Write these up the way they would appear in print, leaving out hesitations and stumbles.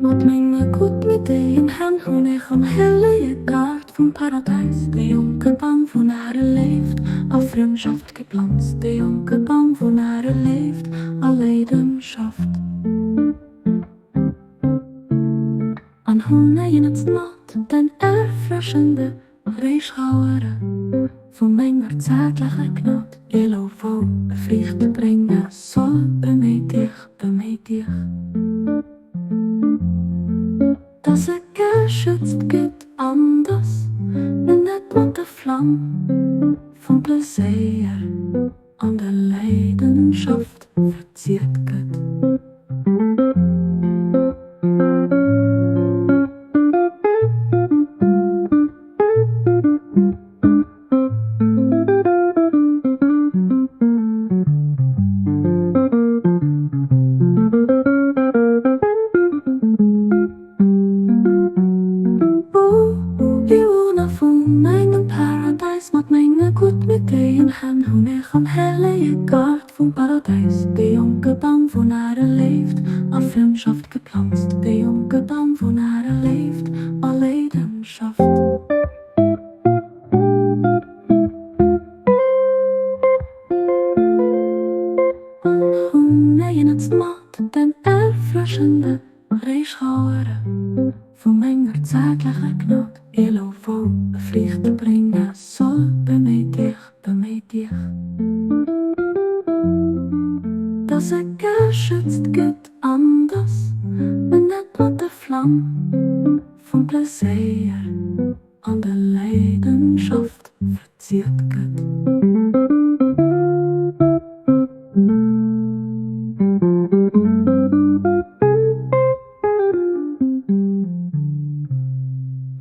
Mat menge guttmiddegen Hänn hunn ech am hellege Gaart vum Paradäis de jonke Bam vun ärer Léift a Frëndschaft geplanzt, de jonke Bam vun ärer Léift a Leidenschaft. An hunn eenzt mat den erfrëschende Réischauere vu menger zäertlecher Gnad elo wou e Friichte brénge soll, beméit iech, beméit iech, dass e geschützt gëtt an dass en net mat der Flam vum Pleséier an der Leidenschaft verziert gëtt. Bewunner vun mengem Paradäis, mat menge guttmiddegen Hänn hunn ech am hellege Gaart vum Paradäis de jonke Bam vun ärer Léift a Frëndschaft geplanzt, de jonke Bam vun ärer Léift a Leidenschaft. An hunn eenz mat den erfrëschende Réischauere vu menger zäertlecher Gnad elo wou e Friichte brénge soll, beméit iech, beméit iech, dass e geschützt gëtt an dass en net mat der Flam vum Pleséier an der Leidenschaft verziert gëtt.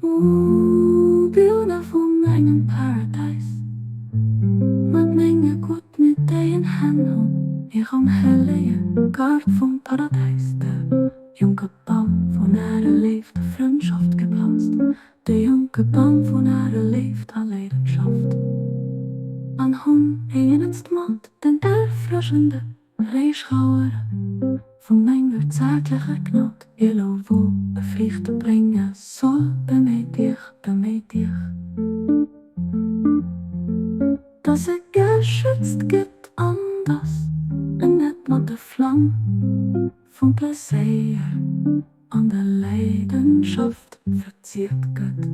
O Biller vun engem Paradäis, mat menge guttmiddegen Hänn hunn ech am hellege Gaart vum Paradäis de jonke Bam vun ärer Léift a Frëndschaft geplanzt, De jonke Bam vun ärer Léift a Leidenschaft. An hunn eenzt mat den erfrëschende Réischauere vu menger zäertlecher Gnad elo wou e Friichte brénge soll, beméit iech, beméit iech, dass e geschützt gëtt an dass en net mat der Flam vum Pleséier an der Leidenschaft verziert gëtt.